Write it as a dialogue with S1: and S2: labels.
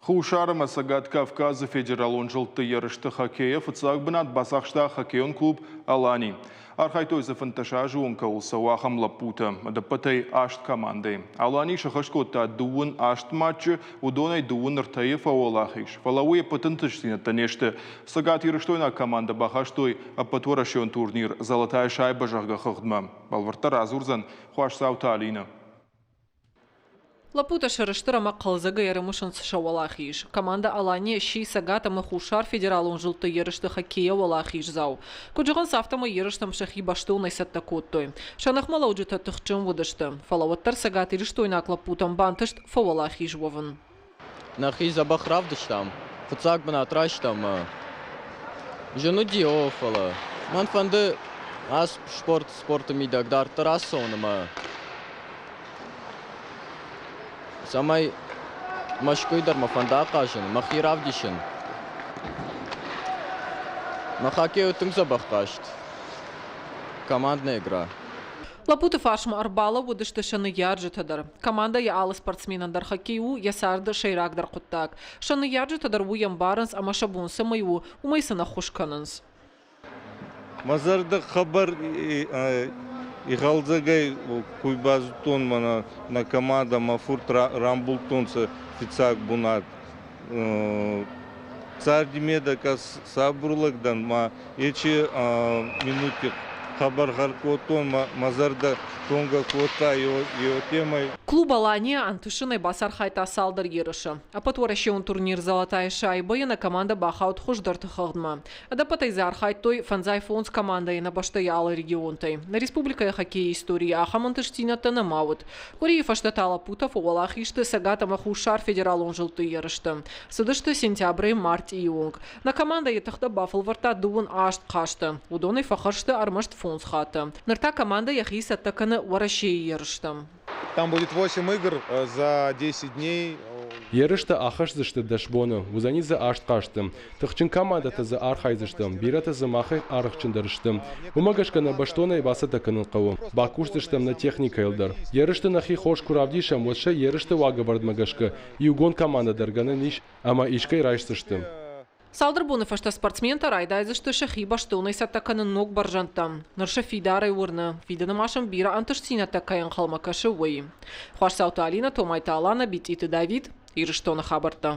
S1: Хуссар ӕмӕ Цӕгат Кавказы федералон зылдты ерысты хоккейӕ фыццаг бынат бацахста хоккейон клуб Алани. Архайдтой дзы 15 азы онг кӕуыл цӕуы, ахӕм лӕппутӕ, ӕдӕппӕтӕй аст командӕйы. Алани сӕххӕст кодта дыууын аст матчы, уыдонӕй дыууын ӕртӕйы фӕуӕлахиз. Фӕлӕ уый ӕппӕт ӕнтыстдзинӕдтӕ не сты. Цӕгатирыстойнаг командӕ бахастой ӕппӕтуӕрӕсеон турнир Золотая шайба, зӕгъгӕ, хыгъдмӕ. Бӕлвырддӕр радзурдзӕн Хуасдзауты Алинӕ.
S2: Лӕппутӕ сӕрыстыр ӕмӕ хъӕлдзӕгӕй ӕрымысынц сӕ уӕлахиз. Командӕ Алания сси Цӕгат ӕмӕ Хуссар федералон зылдты ерысты хоккейӕ уӕлахиздзау. Куыд зӕгъынц, афтӕмӕй ерыстӕм сӕхи бӕстонӕй цӕттӕ кодтой. Сӕ ныхмӕлӕуджытӕ тыхджын уыдысты, фӕлӕ уӕддӕр цӕгатирыстойнаг лӕппутӕм бантыст фӕуӕлахиз уӕвын.
S3: Нӕхи дзӕбӕх равдыстам, фыццаг бынат райстам. Зын уыди, о, фӕлӕ мӕн фӕнды ацы спорт спорты мидӕг дарддӕр ацӕуын ӕмӕ цӕмӕй Мӕскуыйы дӕр мӕ фӕнды ахъазын, мӕхи равдисын. Мӕ хоккей у тынг дзӕбӕх хъазт. Командная игра.
S2: Лӕппуты фарсмӕ ӕрбалӕууыдысты сӕ ныййарджытӕ дӕр. Командӕйы алы спортсменӕн дӕр хоккей у йӕ царды сӕйрагдӕр хъуыддаг. Сӕ ныййарджытӕ дӕр уый ӕмбарынц ӕмӕ сӕ бон цӕмӕй у, уымӕй сын ӕххуыс кӕнынц.
S4: Мӕ зӕрдӕ хъӕбӕр игъӕлдзӕгӕй ку базудтон мӕнӕ нӕ командӕ мӕ фурт рамбулдтонцӕ фиццаг бунат. Царди медӕг ӕз сабур лӕг дӕн ма ечи минути хъӕбӕр гъӕр кодтон, мӕ зӕрдӕ тонгӕ кодта еутемӕй.
S2: Клуб «Алания» ӕнтысынӕй бацархайдта цалдӕр ерысы. Ӕппӕтуӕрӕсеон турнир «Золотая шайба»-йы нӕ командӕ бахауд хуыздӕрты хыгъдмӕ. Ӕдӕппӕтӕй дзы архайдтой фӕндзай фондз командӕйы нӕ бӕстӕйы алы регионтӕй. Нӕ республикӕйы хоккейы историйы ахӕм ӕнтыстдзинӕдтӕ нӕма уыд. Къуырийы фӕстӕ та лӕппутӕ фӕуӕлахиз сты Цӕгат ӕмӕ Хуссар федералон зылдты ерысты. Цыдысты сентябрӕй мартъийы онг. Нӕ командӕ йӕ тыхтӕ бафӕлвӕрдта дыууын аст хъазты. Уыдонӕй фӕхӕсты ӕрмӕст фондз хатты. Ныр та командӕ йӕхи цӕттӕ кӕны Уӕрӕсейы ерыстӕм.
S5: Там будет 8 игр за 10 дней.
S6: Ерыстӕ ахӕсдзысты 10 боны, уыдзӕни дзы аст хъазты. Тыхджын командӕтӕ дзы архайдзысты, бирӕтӕ дзы махӕй аргъджындӕр сты. Уымӕ гӕсгӕ нӕ бӕстонӕй бацӕттӕ кӕнын хъӕуы. Бакусдзыстӕм нӕ техникӕйыл дӕр. Ерысты нӕхи хорз куы равдисӕм, уӕд сӕ ерысты уагӕвӕрдмӕ гӕсгӕ иугонд командӕ дӕр гӕнӕн ис ӕмӕ искӕй райсдзысты.
S2: Цалдӕр боны фӕстӕ спортсментӕ райдайдзысты сӕхи бӕстонӕй цӕттӕ кӕнын ног бӕрзӕндтӕм. Ныр сӕ фидарӕй уырны, фидӕны ма сӕм бирӕ ӕнтыстдзинӕдтӕ кӕй ӕнхъӕлмӕ кӕсы, уый. Хуасдзауты Алинӕ, Томайты Аланӕ, Битъиты Давид, Ирыстоны хабӕрттӕ.